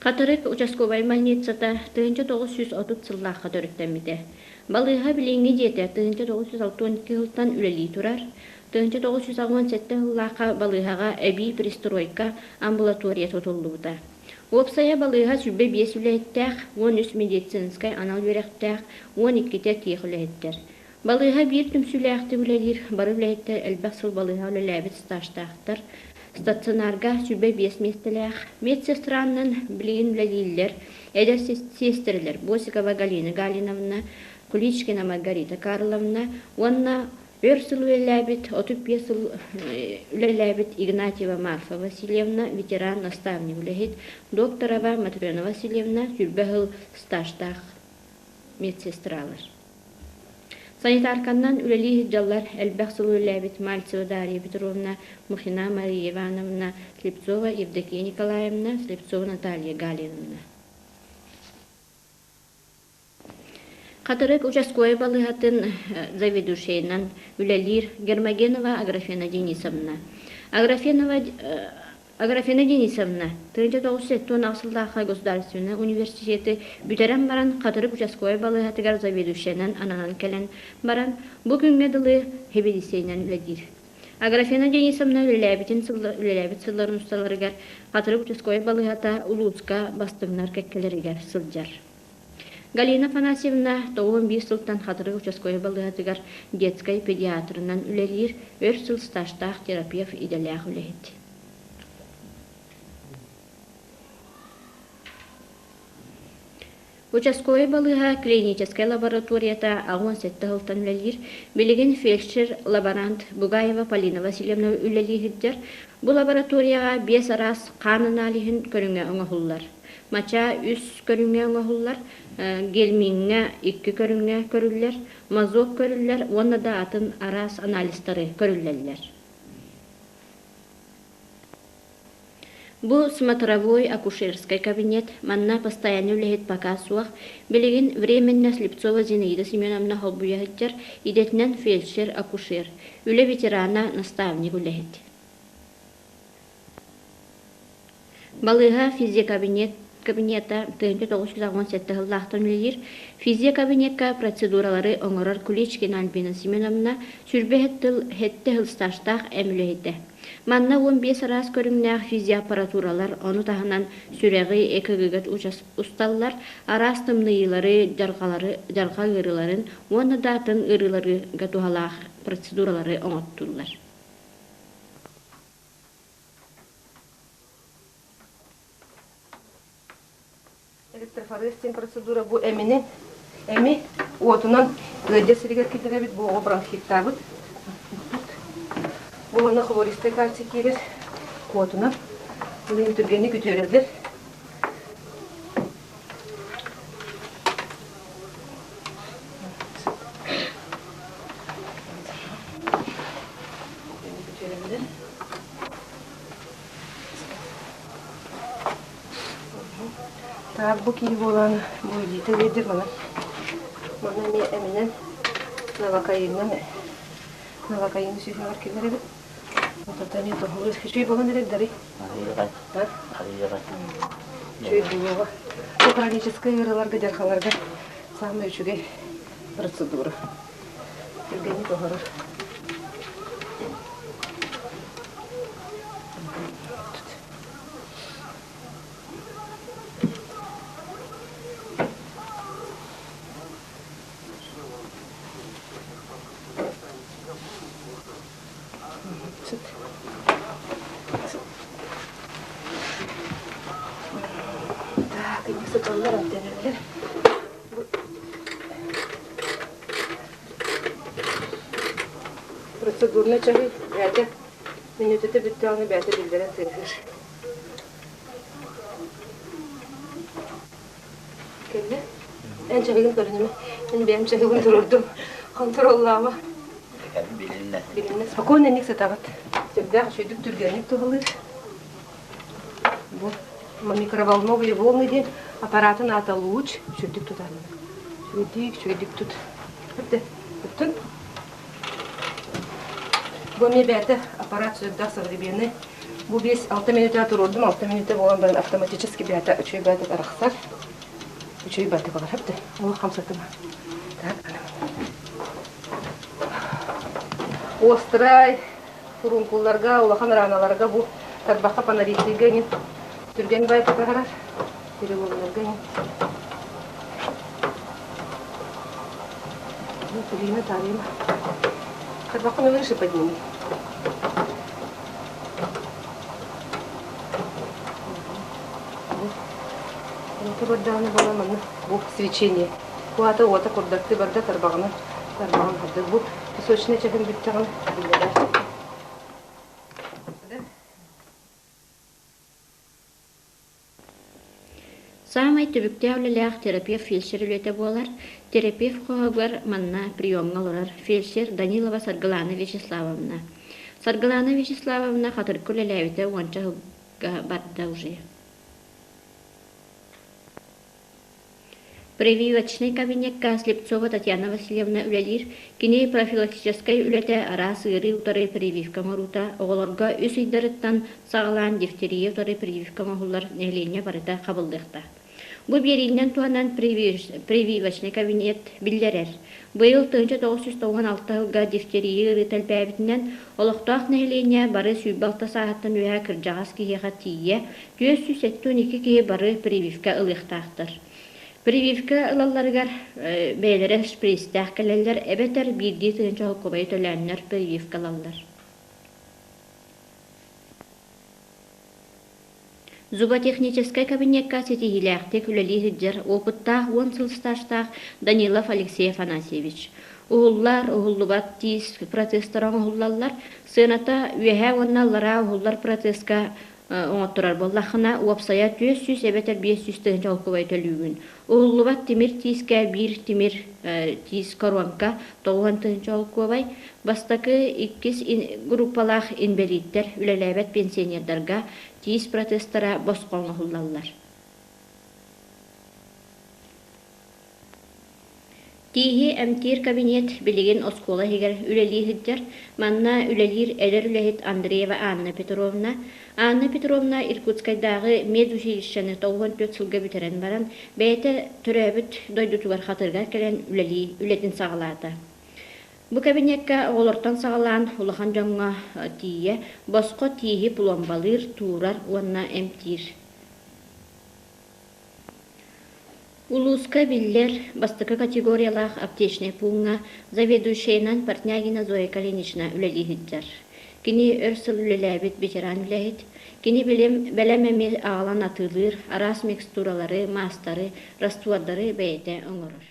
Хатырык участковай больницата 1930 сыллаахха төрүттэммитэ. Балыыһа билиҥҥи дьиэтэ 1962 сылтан үлэлии турар. 1987 сыллаахха балыыһаҕа эбии пристройка амбулатория тутуллубута. Уопсайа балыыһа 25 үлэһиттээх, 13 медицинскэй анал үөрэхтээх, 12-тэ тиэх үлэһиттэр. Балыыһа биир түмсүүлээхтик үлэлиир, бары үлэһиттэр элбэх сыл балыыһа үлэлээбит стажтаахтар. Стационарга 25 миэстэлээх, медсестранан билигин үлэлииллэр, эдэр сиэстэрэлэр Босикова Галина Галиновна, Куличкина Маргарита Карловна уонна өр сыл үлэлээбит, 35 сыл үлэлээбит Игнатьева Марфа Васильевна, ветеран наставник үлэһит, докторова Матрена Васильевна, 20 сыл стажтаах медсестралар. Санитарканнан үлэлии сылдьаллар элбэх сыл үлэлээбит Мальцева Дарья Петровна, Мухина Мария Ивановна, Слепцова Евдокия Николаевна, Слепцова Наталья Галиновна. Хатырык участковай балыыһатын заведующайынан үлэлиир Гермогенова Аграфена Денисовна. Аграфенова Аграфена Денисовна, 1978 сыллаахха государственнай университеты бүтэрэн баран Хатырык участковай балыыһатыгар заведующайынан ананан кэлэн баран, бу күҥҥэ дылы сэбиэдиссэйинэн үлэлиир. Аграфена Денисовна үлэлээбитин үлэлээбит сылларын усталарыгар Хатырык участковай балыыһата улууска бастыҥнар кэккэлэригэр сылдьар. Галина Афанасьевна 91 сылтан Хатырык участковай балыыһатыгар детскай педиатрынан үлэлиир, өр сыл стажтаах терапевт идэлээх үлэһит. Участковай балыыһа клиническэй лабораторията 87 сылтан үлэлиир. Билигин фельдшер-лаборант Бугаева Полина Васильевна үлэлии сылдьар. Бу лабораторияҕа биэс араас хаан аналиһын көрүҥэ оҥоһуллар. Мачаа үс көрүҥҥэ оҥоһуллар, гельмиҥҥэ икки көрүҥҥэ көрүллэр, мазок көрүллэр уонна да атын араас анализтары көрүллэллэр. Бу смотровой акушерскай кабинет, манна постоянный үлэһит пока суох. Билигин временно Слепцова Зинаида Семеновна холбуйа сылдьар, идэтинэн фельдшер-акушер, үлэ ветерана, наставник үлэһит. Балыыһа физиокабинет кабинета 1997 сыллаахтан үлэлиир. Физиокабинекка процедуралары оҥорор Куличкина Альбина Семеновна 27 сыл стажтаах эм үлэһитэ. Манна 15 араас көрүҥнээх физиоаппаратуралар, ону таһынан сүрэҕи, ЭКГ-га усталлар, араас тымныйыылары, дьарҕалары, дьарҕа ыарыыларын уонна да атын ыарыыларга туһалаах процедуралары оҥоттууллар. Электрофорез диэн процедура бу эмини эми уотунан ыалдьар сиригэр киллэрэбит, бу оҕо бронхиттаабыт. Бу манна хлористай кальций киирэр уотунан. Билигин түргэнник үтүөрэллэр. Үтүөрэллэр. Так, бу киһи буолан бу илиитэ биэрдир маны. Маны эмиэ эминэн новокаинынан новокаин сүһүөҕэр киллэрэбит. Ототтон эмиэ тоһулу үчүгэй буолан эрэр дарый. Үчүгэй буолуоҕа. Бу хроническай ыарыыларга, дьархаларга саамай үчүгэй процедура. Түргэнник оһорор. Сыт. Так, иник сыталлар эмтэнэллэр. Процедурнай чаһы бэйэтэ мүнүүтэтэ бүттэҕинэ бэйэтэ биллэрэн тыаһыыр. Кэллэ. Эн чаһыгын көрүнүмэ. Мин бэйэм чаһыбын туруордум. Хонтуруоллаама. Билиннэ. Билиннэ. Спокойно инник сытаҕыт. Сүрдээх үчүгдүк түргэнник туһалыыр. Бу микроволновые волны диэн аппаратын аата луч. Үчүгдүк тутармын. Үчүгэйдик, үчүгэйдик тут. Бүттэ. Бүттүн. Бу эмиэ бэйэтэ аппарат сүрдээх современный. Бу 5-6 мүнүүтэ туруордум, 6 мүнүүтэ буолан баран автоматически бэйэтэ үчүгэй бэйэтэ арахсар. Үчүгэй бэйэтэ буолар хэпти. Ол хамсатыма. Так, Острай фурункулларга, улахан раналарга бу тарбахха панарицийга иҥин түргэн бэйэтэ таһарар. Переломнарга иҥин. Ну, Ирина Тарьевна. Тарбаххын выше подними. Уота бардаҕына буолан манна бу свечение. Куата уота курдаттыы барда тарбаҕына тарбаҕын хардыр. Бу песочный чаһын бүттэҕин биллэрэр. Саамай түбүктээх үлэлээх терапевт-фельдшер үлэтэ буолар. Терапевт хоһугар манна приемҥа олорор фельдшер Данилова Саргылана Вячеславовна. Саргылана Вячеславовна Хатырыкка үлэлээбитэ уонча сылга барда уже. Прививочнай кабинекка Слепцова Татьяна Васильевна үлэлиир. Кини профилактическай үлэтэ араас ыарыы утары прививка оҥоруута, оҕолорго үс ыйдарыттан саҕалаан дифтерия утары прививка оҥоһуллар нэһилиэнньэ барыта хабыллыахтаах. Бу биэриинэн туһанан прививочнай кабинет биллэрэр. Быйыл 1996 сылга дифтерия ыарыыта элбээбитинэн, олохтоох нэһилиэнньэ бары 26 сааһыттан үөһэ кырдьаҕас киһиэхэ тиийэ 472 киһи бары прививка ылыахтаахтар. Прививка ылалларыгар бэйэлэрэ шприцтээх кэлэллэр эбэтэр биирдии тыһыынча холкуобайы төлөөннөр прививка ылаллар. Зуботехническай кабинекка ситиһиилээхтик үлэлии сылдьар опыттаах уон сыл стажтаах Данилов Алексей Афанасьевич. Уһуллар, уһуллубат тиис протезтара оҥоһуллаллар. Сыаната үөһээ уонна аллараа уһуллар протезка оҥотторор буоллаххына, уопсайа 400 эбэтэр 500 тыһыынча холкубай төлүүгүн. Уһуллубат тимир тиискэ биир тимир тиис коронка 90 тыһыынча холкуобай. Бастакы, иккис группалаах инбэлииттэр, үлэлээбэт пенсионердарга тиис протезтара босхо оҥоһуллаллар. Тииһи эмтиир кабинет билигин оскуола иһигэр үлэлии сылдьар. Манна үлэлиир эдэр үлэһит Андреева Анна Петровна. Анна Петровна Иркутскайдааҕы медучилищены 94 сылга бүтэрэн баран, бэйэтэ төрөөбүт дойдутугар Хатырыгар кэлэн үлэлии үлэтин саҕалаата. Бу кабинекка оҕолортон саҕалаан улахан дьоҥҥо тиийэ босхо тииһи пломбалыыр, туурар уонна эмтиир. Улууска биллэр бастакы категориялаах аптечнай пууҥҥа заведующайынан Портнягина Зоя Калинична үлэлии сылдьар. Кини өр сыл үлэлээбит ветеран үлэһит. Кини билим бэлэм эми аҕалан атыылыыр, араас микстуралары, маастары, раствордары бэйэтэ оҥорор.